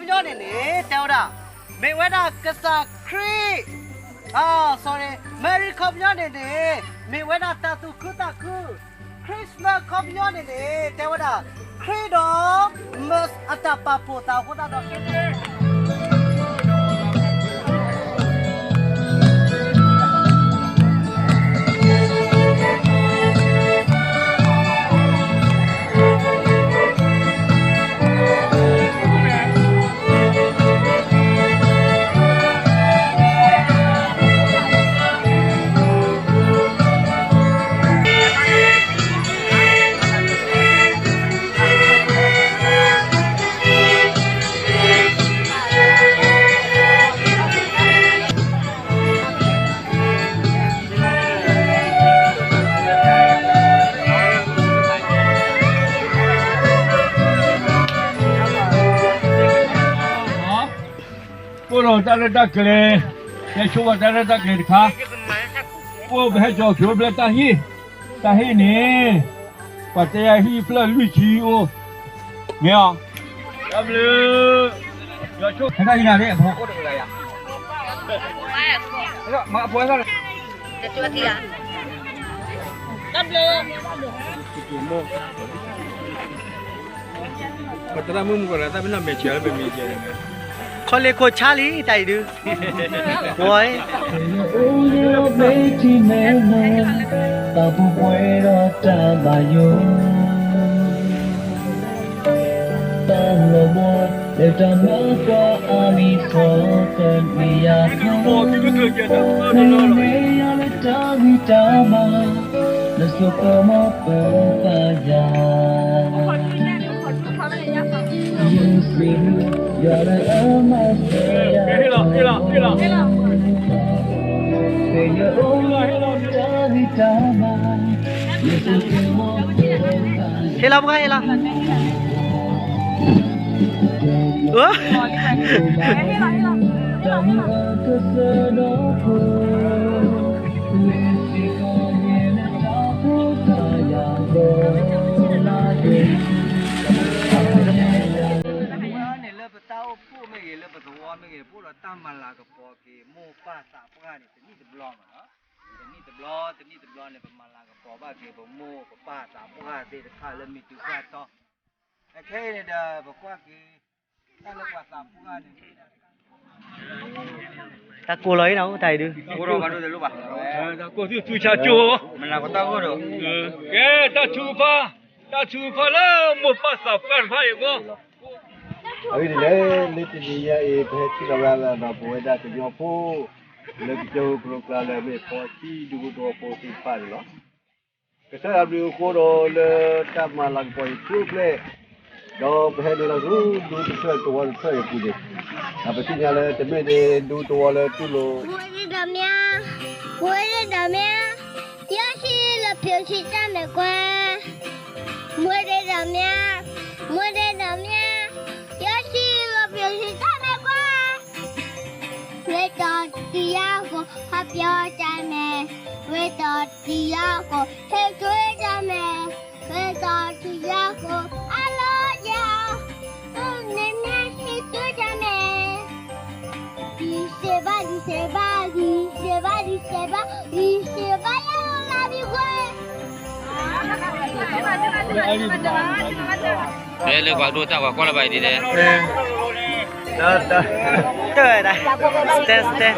ခီပညီန့ၣ်န့ၣ် တဲဝဲဒၣ် မ့ၢ်ဝဲဒၣ်ကစၢ်ခရံာ်, အ sorry, Merry ခီပညီန့ၣ်န့ၣ် မ့ၢ်ဝဲဒၣ်တၢ်သူၣ်ခုသးခု, Christmas ခီပညီန့ၣ်န့ၣ် တဲဝဲဒၣ် ခရံာ်ဒီး မၢ် အတၢ်ပာ်ဖှိၣ်သးအဃိသတးဒီး အိၣ်ဒီးတၢ်ရဲၣ်တၢ်ကျဲၤ, ဟဲဆိဘၣ်တၢ်ရဲၣ်တၢ်ကျဲၤတခါ, အိၣ်ပဟဲကၠီၤဖျိဘျဲၣ်တၢ်ဟ့ၣ်, တၢ်ဟ့ၣ်န့ၣ်, ပှၤတဲယၤဟံၣ်ဖျၢၣ်လွံၢ်ဆံအိၣ်, မ့ၢ်အီၤ, တၢ်ဘျုး, ဟဲတၢ်ဟံၣ်နၤဒ်အဖိ, မ့ၢ်အဖိဟဲထီၣ်လဲၣ်, တၢ်ဘျုး ခီလ့ၢ်ခိၣ်ဆါလံ တၢ်အံၤဒုး, ဝဲ, အိၣ်ယိၣ်ဘ့ထံမဲနီၤ, တၢ်ပူၤပှဲၤဒီးတၢ်ဘၣ်ယိၣ်, တၢ်လီၤဘီ, လၢတၢ်မၤကွၢ်အါမံၤဆီတနံၤယၤခီ, နမ့ၢ်ယၤလၢတၢ်ဂံၢ်တၢ်ဘါ, နဆိကမိၣ်ပၢ်ပၢ်ယၤ ဟ့ၣ်လီၤပှၤဟ့ၣ်လီၤ, န့ၣ်လၢပတၢ်အိၣ်ဖှိၣ်မ့ၢ်ဂ့ၤ လၢပသဝီမ့ၢ်ဂ့ၤ ပအိၣ်ဒီးတၢ်မၤလၤကပီၤက့ၤ မိၢ်ပၢ်သးပှၢ်န့ၣ် တနံၣ်တဘျီမးနီၤ, တနံၣ်တဘျီ တနံၣ်တဘျီန့ၣ် ပမၤလၤကပီၤဘၣ်က့ၤပမိၢ်ပပၢ်သးပှၢ်သ့ၣ်တဖၣ်လၢမ့ၢ်တုၤဃၣ်တီၢ်, အခဲအံၤန့ၣ်ဒီး ပကွၢ်က့ၤ တၢ်လၢပှၤသးပှၢ်န့ၣ် တၢ်ကိးလီၤအံၤနီၤ တၢ်အံၤဒုး, တၢ်ကိးသူၣ်ဆါကၠိ, ကဲ တၢ်ထုကဖၣ်, တၢ်ထုကဖၣ်လၢမိၢ်ပၢ်သးပှၢ်တဖၣ်အံၤအဂီၢ်, အဂ့ၢ်ဒ်လဲၣ်, လၢတနံၤညါအံၤ ပဟဲထံၣ်လိာ်ဝဲဒၣ်ဒီးပဝဲဒၣ်ကညီဖိ လၢကစၢၢ်ခိၣ်ကျိၤကျါလၢအမ့ၢ်ဖီဆံဒူသဝီဖိသ့ၣ်တဖၣ်န့ၣ်လီၤ. ကစၢ်ယွၤဘျုးအဃိဒီးလၢတၢ်မၤလၤကပီၤအံၤထူၣ်ဖျဲး, ဒီးပဟဲနုာ်လီၤဆူဒူတဖျၢၣ်သဝီတဖျၢၣ်အံၤအပူၤန့ၣ်, ပသ့ၣ်ညါလၢတမ့ၢ်ဒၣ်ဒူသဝီလၢတူၢ်လိာ် ဘှ့ဒမ ဘှ့ဒမ, ယဲၢ်ဆံလၢပျိၤဆံတၢ်မဲာ်ကွၢ်, ဘှ့ဒမ, ဘှ့ဒမ, ယဲၢ်ဆံလၢပျိၤဆံတၢ်မဲာ်ကွၢ်, ဝဲတီတံယါဃိ ဟးပျီတၢ်မဲာ်, ဝဲတီတံယါဃိ ဟဲက့ၤတၢ်မဲာ်, ဝဲတီတံယါဃိ အလီၤယၤ, န့ၣ်မ့ၢ်ဟဲက့ၤတၢ်မဲာ်, ဒံစဲးဘၣ် ဒံစဲးဘၣ် ဒံစဲးဘၣ် ဒံစဲးဘၣ် ဒံစဲးဘၣ် ယၤလီၤလၢဘံကွၢ် ဖဲလၢပှၤဒိတၢ်ပှၤကွၢ်လၢၤဘၣ်အံၤဒ်လဲၣ်, တၢ် တၢ် တၢ် တၢ် တၢ် တၢ်